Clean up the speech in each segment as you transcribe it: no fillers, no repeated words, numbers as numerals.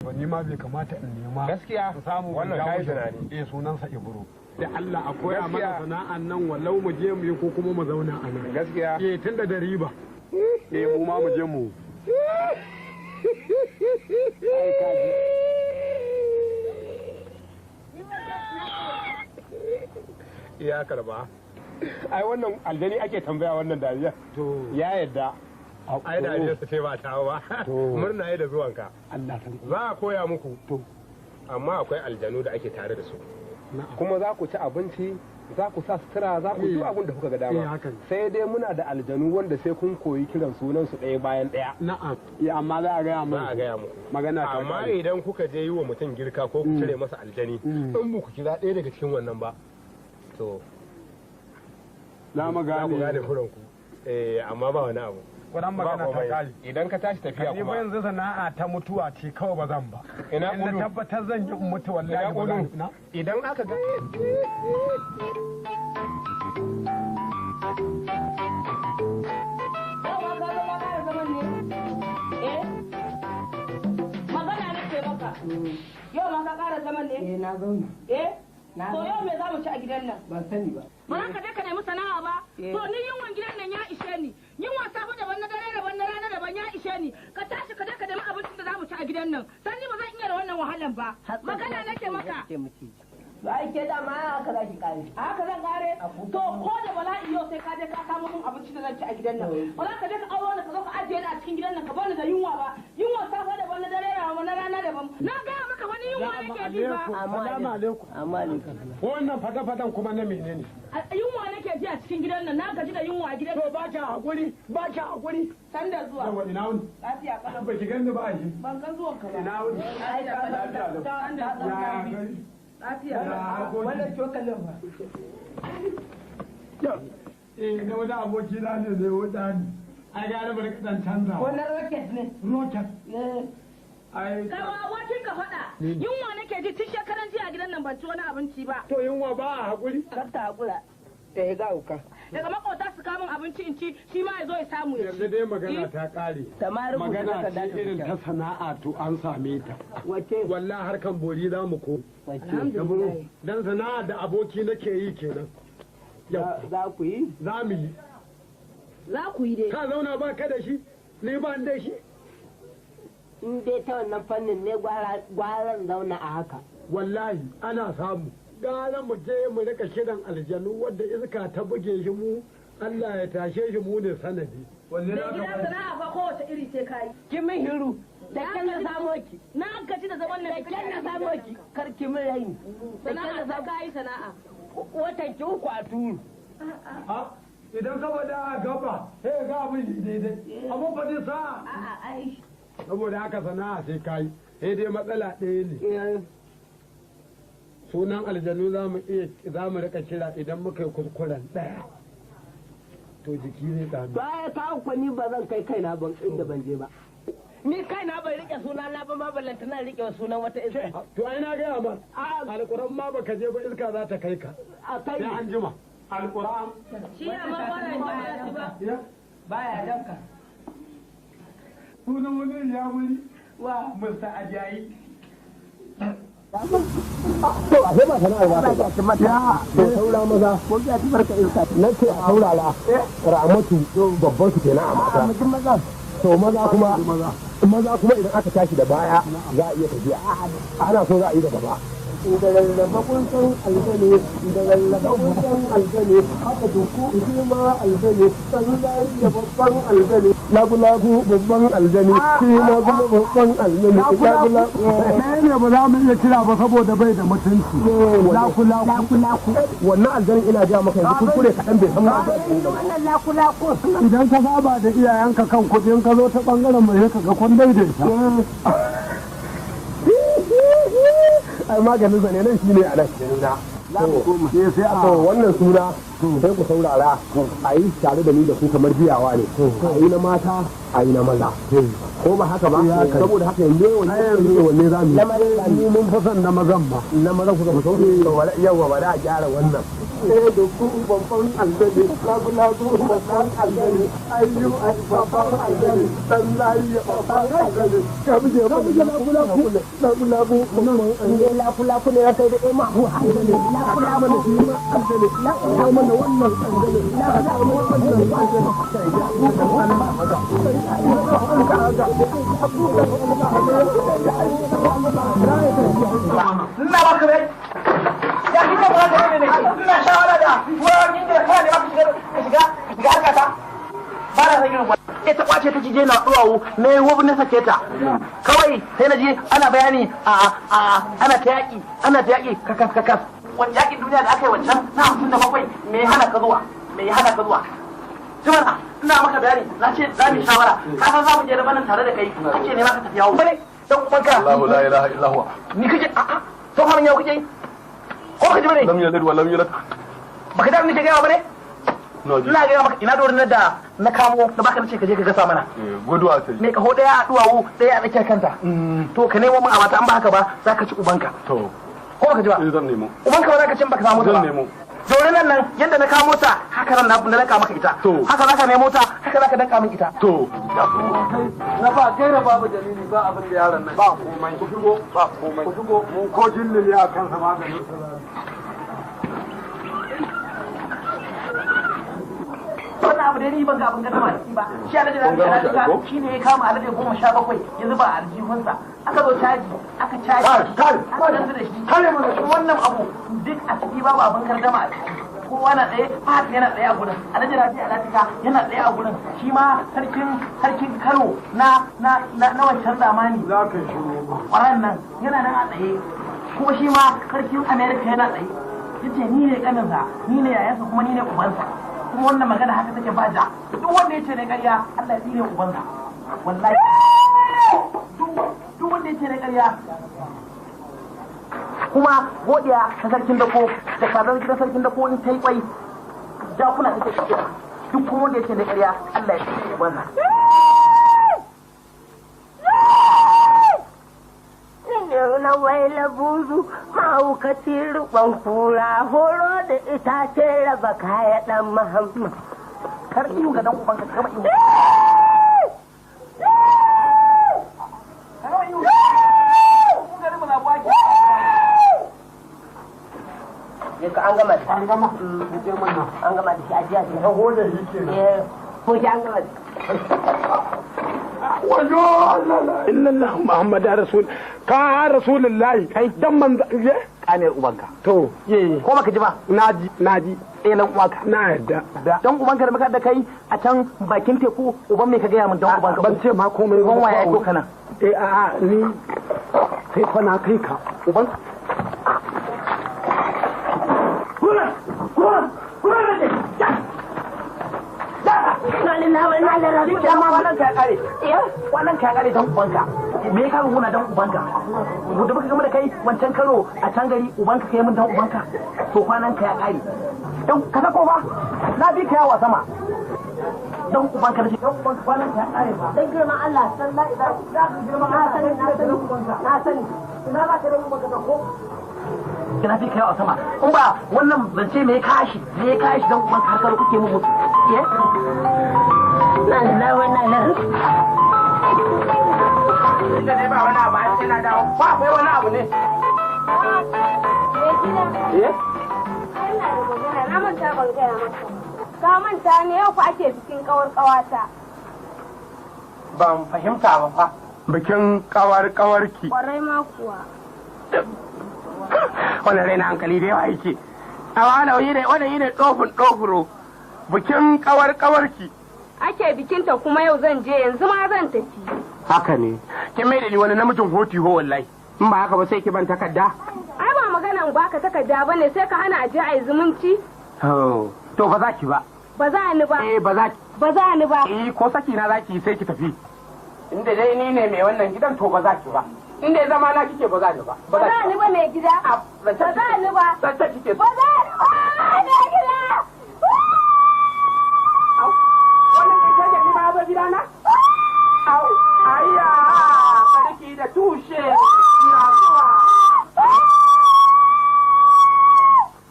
Ni ma bai kamata in nema. Gaskiya samu wannan kai tunani. Eh, sunansa Ibro. Da Allah a koya mana sana'an nan, walau mu je mu yi ko kuma mu zauna a nan. Gaskiya. Eh, tunda da riba. Eh, mu ma mu je mu. Ai kaji. Ya karba. Ai wannan aljani ake tambaya wannan dariya. To. Ya yadda. Ai dariyar su ce ba ta ba. Murna yi da zuwanka. Allah san. Za a koya muku. To. Amma akwai aljanu da ake tare da su. Na'am. Kuma za ku ci abinci, za ku sa sutura, za ku duk abin da kuka ga Eh, dama. haka ne. Sai dai muna da aljanu wanda sai kun koyi kiran sunan su ɗaya bayan ɗaya. Na'am. Ya amma za a gaya Za a mana. gaya muku. Magana ta Amma kare. idan kuka je yi wa mutum girka ko ku cire masa aljani, in ba ku kira ɗaya daga cikin wannan ba, to Za mu za ku gane. gane kuranku. Eh, amma ba wani abu. Kuran Ba magana ta komai. kare. Idan ka tashi tafiya Ni ba kuma. yanzu sana'a ta mutuwa ce kawai ba zan ba. Ina In na kudu. tabbatar zan yi in mutu Ina wallahi ba zan. kudu. Na? Idan aka ga Dama ka zo ka ƙara zaman ne? Eh? Magana nake maka. Yau ma ka ƙara zaman ne? Eh, na zauna. Eh? Na To yau me za mu ci a gidan nan? Ban sani ba. Ba za ka je ka nemi sana'a ba? Eh. To ni yunwan gidan nan ya ishe ni. Yunwan safe daban, na dare daban, na rana daban, ya ishe ni. Ka tashi ka je ka nemi abincin da za mu ci a gidan nan. San ni ba zan iya da wannan wahalan ba. Magana nake maka. To ai ke dama haka za ki kare. A haka zan kare? To ko da bala'i yau sai ka je ka samo min abinci da zan ci a gidan nan. Ba za ka je ka auro ni ka zo ka ajiye ni a cikin gidan nan ka bar ni da yunwa ba. Yunwa safe daban, na dare daban, na rana daban. Na gaya maka wani yunwa nake ji ba. Salamu alaikum. Amma alaikum. Wannan fada-fadan kuma na menene? Yunwa nake ji a cikin gidan nan. Na gaji da yunwa a gidan. To ba ki hakuri, ba ki hakuri. San da zuwa. Yawa ina wuni? Lafiya kalau. Ba ki gani ba a shi. Ban ga zuwan ka ba. Ina wuni? Ai ka Lafiya lau. San da zuwa. Ya gari. Lafiya. Ya harkoki. Wannan cokalin ba. Eh, na wani aboki na ne zai wuta ni. Ai gane bari ka dan canza. Wannan rocket ne. Rocket. Eh. Ai Kai wa abokin ka faɗa. Yunwa nake ji tun shekaran jiya a gidan nan ban ci wani abinci ba. to yunwa ba a hakuri. Kar ta hakura. Ta yi ga uka. Daga makota su kamun abinci in ci, shi ma ya zo ya samu ya ci. Yanzu dai magana ta kare. Ta ma rubuta Magana takarda ce ta irin fita. ta sana'a to an same ta. Wace? Wallahi harkan bori za mu ko. Wace? Dan sana'a da aboki nake yi kenan. Yau Za ku yi? za mu yi. Za ku yi dai. Ka zauna ba ka da shi, ni ba ni da shi. In dai ta wannan fannin ne gwaran zauna a haka. Wallahi ana samu. Gara mu je mu rika kiran aljanu wadda iska ta buge shi mu Allah ya tashe shi mu ne sanadi. Wanne Mai gida, sana'a fa kowace iri sai ka yi. Ki min hiru. Da kyan na samo ki. Na gaji da zaman nan. Da kyan na samo ki. Kar ki min raini. Da kyan Sana'a na sai samo ka yi sana'a. Watan ki uku a turu. Ha, idan ka faɗa a gaba sai ga abin shi daidai. Abin faɗi sa'a. A'a ai. Saboda haka sana'a sai ka yi. Sai dai matsala ɗaya ne. Eh. Sunan aljanu za mu iya za mu rika kira idan muka yi kuskuren ɗaya. To jiki zai tsami. Baya ka uku ni ba zan kai kaina ban inda ban je ba. Ni kaina ban rike suna na ba ma ballanta na rike sunan wata iska. To ai na gaya ma. A Alƙur'an ma baka je ba iska za ta kai ka. a kai Sai an jima. Alƙur'an. Shi ya ma fara ya ba ci ba. Ya. baya danka. Sunan wani ya wuri. Wa Mr. Ajayi. To a sai ba sana'ar ba ta ba. To saura maza. Ko ya ci barka iska. Na ce a saurara. Ramatu babban su kenan a mata. Mutum maza. To maza kuma maza kuma idan aka tashi da baya za a iya tafiya. Ana so za a yi da gaba. Da lallaba kun san aljani, da lallaba kun san aljani, haka duku shi ma aljani, san da babban aljani. Lagu lagu babban aljani, shi ma kuma babban aljani. Lagu lagu. Ɗaya ne ba za mu iya kira ba saboda bai da mutunci. Laku laku. Laku. Wannan aljanin ina ga maka yanzu kuskure kaɗan bai san ma ba. Wannan laku laku. Idan ka saba da iyayenka kan kuɗi in ka zo ta ɓangaren mai sai ka ga kun daidaita. Ai maganin sa ne nan shine a nan. Eh sai a To wannan suna sai ku saurara a yi tare da ni da ku kamar biyawa ne. A yi na mata, a yi na maza. Ko ba haka ba? Saboda haka yanzu wanne wanne za mu yi? Ni mun fi son na mazan ba. Na maza kuka fito? Yawwa ba da a gyara wannan. Eh duku babban aljani, lagu lagu babban aljani, ayyu ay babban aljani, dan layi babban aljani. Ka buje ka buje lagu lagu lagu lagu babban aljani. Laku laku ne kai da ma hu aljani. Laku laku mana shi ma aljani. Ka mana wannan aljani. Ka mana wannan aljani. Ina ba ka bai ya kike ba ka ne ina shawara da wani da kai ne ba ka shiga shiga harka ta ba na san irin wannan ita kwace ta cije na duwawu ne wobu na sake ta kawai sai na je ana bayani a ana ta yaki ana ta yaki kakas kakas wani yakin duniya da aka yi wancan na 57 me ya hana ka zuwa me ya hana ka zuwa Jimana, ina maka bayani, na ce za mu shawara, ka san za mu je da banan tare da kai, kake nema ka tafi yawo. Bare, dan ubanka. Allahu la ilaha illa huwa. Ni kake a a, to har yau kake? Ko ka ji bane? Lam yalid wa lam yulad. Baka da nake gaya bane? Ina gaya maka ina dorin da na kamo da baka nace ka je ka gasa mana. Guduwa sai. Me kaho daya a duwawu, daya a tsakiyar kanta. To ka nemo min a mata an ba haka ba, za ka ci ubanka. To. Ko baka ji ba? Eh zan nemo. Ubanka ba za ka ci baka samu ta ba. Zan nemo. Dorin nan yadda na kamo ta haka nan na danka maka ita. Haka zaka nemo ta haka zaka danka min ita. To. Na ba gaira babu dalili ba abin da yaron nan. Ba komai. Ku shigo. Ba komai. Ku shigo. Mun ko jinni ne a kansa maganin sa. Wannan abu da ni ban ga abin gama da shi ba. Shi alhaji da aka shi ne ya kama alhaji 17 ya zuba a aljihunsa. Aka zo caji, aka caji. Aka danzu da shi. Kare mana shi wannan abu duk a ciki babu abin kardama a ciki. Kowa na tsaye, Fahad yana tsaye a gurin. Alhaji Rabi Alatika yana tsaye a gurin. Shi ma sarkin Kano na na na wancan zamani. Za ka shiru ba. Kwaran nan yana nan a tsaye. Kuma shi ma sarkin America yana tsaye. Yace ni ne kaninsa, ni ne yayansa kuma ni ne ubansa. Kuma wannan magana haka take ba ja. Duk wanda yace ne ƙarya, Allah ya tsine ubansa. Wallahi. Duk wanda yace ne ƙarya. Kuma godiya ta sarkin dako da kazar gidan sarkin dako in ta yi kwai jakuna take tafiya. Duk kuma wanda yace ne ƙarya, Allah ya tsine ubansa. Na waila buzu mahaukaci rukon kura horo da itace raba kaya dan Muhammad. Kar ihu ga dan ubanka ka gama ihu. Ka gama ihu. Mun gari mu zabuwa ke. Ne ka an gama da An gama. Mu je mana. An gama da shi ajiya ce. Ka gode shi kenan. Eh, ko ki an gama da Wajo Allah illallah Muhammadu Rasul ka Rasulullahi kai dan manzo Kaniyar ubanka. To Ko baka ji ba? naji naji Tselan uwanka. na yadda Dan ubanka da muka da kai a can bakin teku uban me ka gaya min dan ubanka? ban ce ma komai Uban waye aiko kana? Eh a a ni sai fa na kai ka Uban Kura! Kura! Kura ne! Ya! Ya! Na lillahi wa inna ilaihi raji'un. Wannan ka kare. Wannan ka kare dan ubanka. Me ya kawo gona dan ubanka? Da muka gama da kai wancan karo a can gari ubanka kai min dan ubanka. To kwanan ka ya kare. Dan ka sako ba. Na bi ka yawa sama. Dan ubanka da dan ubanka kwanan ka ya kare ba. Dan girman Allah sallallahu alaihi Za ka girman Na Allah sani na dan sani ubanka. na sani. Ina za ka dan ubanka ka ko? Kina fi kai sama. In ba wannan zance me ya kashi? Me ya kashi dan ubanka har karo kuke mun mutu? Eh? Na lillahi wa inna ilaihi raji'un. Inda dai ba wani abu ai sai na dawo. Ba akwai wani abu ne. Mai gida, Eh? ina da magana, na manta ban gaya maka. Ka manta ne yau fa ake bikin kawar kawata. Ban fahimta ba fa. Bikin kawar kawarki. Kwarai ma kuwa. Wannan raina hankali da yawa yake. Amma wannan yi ne wannan yi ne tsofin tsofuro. Bikin kawar kawarki. Ake bikinta kuma yau zan je yanzu ma zan tafi. Haka ne. Kin mai da ni wani namijin hoti ho wallahi. In ba haka ba sai ki ban takarda. Ai ba maganan baka takarda bane sai ka hana aje a yi zumunci. To ba za ki ba. Ba za ni ba. Eh ba za ki. Ba za ni ba. Eh ko saki na za ki sai ki tafi. Inda dai ni ne mai wannan gidan to ba za ki ba. Inda zama na kike ba za ni ba. Ba za ni ba mai gida. Ba za ni ba. Zance kike. Ba za ni ba mai gida. Wannan ne sai da ni ma ba gidana? Au, ayya, sarki da tushe. Ina zuwa.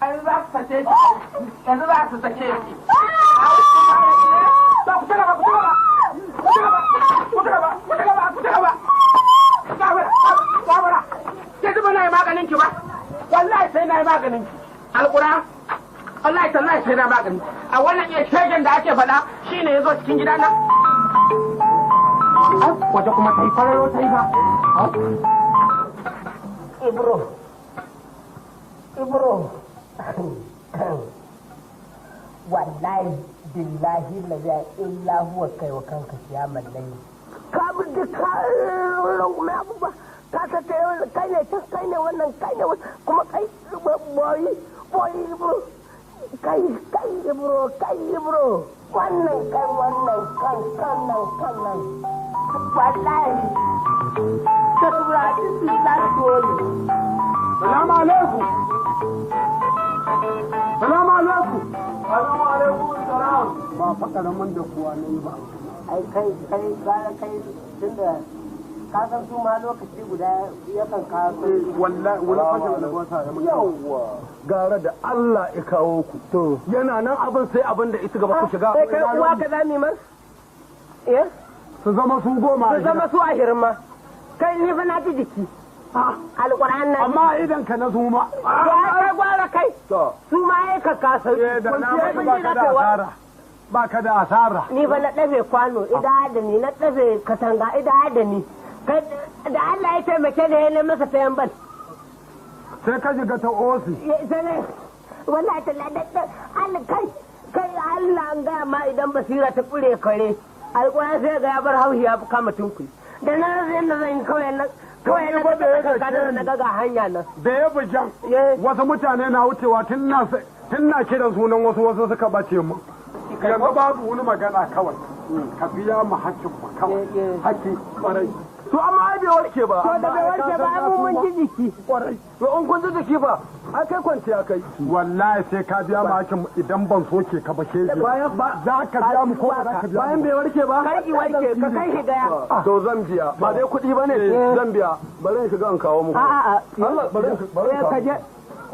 An za ka sace ki. Ke zuba na yi maganin ki ba. Wallahi sai na yi maganin ki. Alƙura. Wallahi tallahi sai na magani. A wannan iya shegen da ake faɗa shine ya zo cikin gidana. Ai waje kuma ta yi fararo ta yi ba. Ibro. Ibro. Wallahi billahi la ilaha illa huwa kai wa kanka kiyamar laili. Ka bi duka rungume abubuwa ka ta kai ne can kai ne wannan kai ne kuma kai boyi boyi Ibro kai kai Ibro kai Ibro wannan kai wannan kan kan nan kan nan wallahi ta tura ta dole. Salamu alaikum. Salamu alaikum. Salamu alaikum salam. Ba fa karamin da kuwa na yi ba. Ai kai kai gara kai tunda ka san su ma lokaci guda yakan kawo wallahi wani fashin albasa ya mun. Yawwa gara da Allah ya kawo ku. To yana nan abin sai abin da ita gaba ku shiga. Sai kai uwa ka zami man? Eh? Su zama su 10. Su zama su 20 ma. Kai ni fa na ji jiki. Alƙur'an na. Amma idan ka na zuma. To ai kai gwara kai. Su ma ai ka kasa. Eh da na ba ka da asara. Ba ka da asara. Ni fa na ɗabe kwano ida da ni na ɗabe katanga ida da ni. Kai da Allah ya taimake ni na masa sayan bal. Sai ka shiga ta osi. Sai wallahi ta da Allah kai kai Allah an gaya ma idan basira ta ƙure kare. Alƙur'an sai ga ya bar haushi ya kama tunkui. Da na rasa yadda zan yi kawai na kawai na ga na ga hanya nan. Da ya bujan wasu mutane na wucewa tun na kiran sunan wasu wasu suka bace mu. Yanzu babu wani magana kawai. Ka biya mu hakkin mu kawai. Hakki kwarai. To amma ai bai warke ba. To da bai warke ba ai mu mun ji jiki. Kwarai. To in kun ji jiki ba ai kai kwanciya kai. Wallahi sai ka biya mu hakkin mu idan ban soke ka ba shege. Bayan ba za ka biya mu ko ba za ka biya mu. Bayan bai warke ba. Kai ki warke ka kai shi gaya. To zan biya ba dai kuɗi ba ne zan biya bari in shiga in kawo muku. A'a Allah bari in bari in ka je.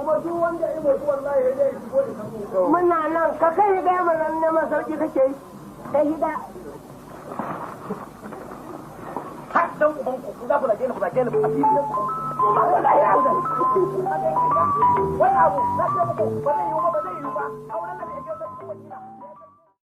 Kuma duk wanda ya mutu wallahi ya je shigo ya samu. Muna nan ka kai shi gaya mana neman sauki kake yi. Kai shi gaya. Har dan uban ku za ku zage ni ku zage ni a filin. Wani abu na ce muku ba zai yiwu ba ba zai yiwu ba. Auren nan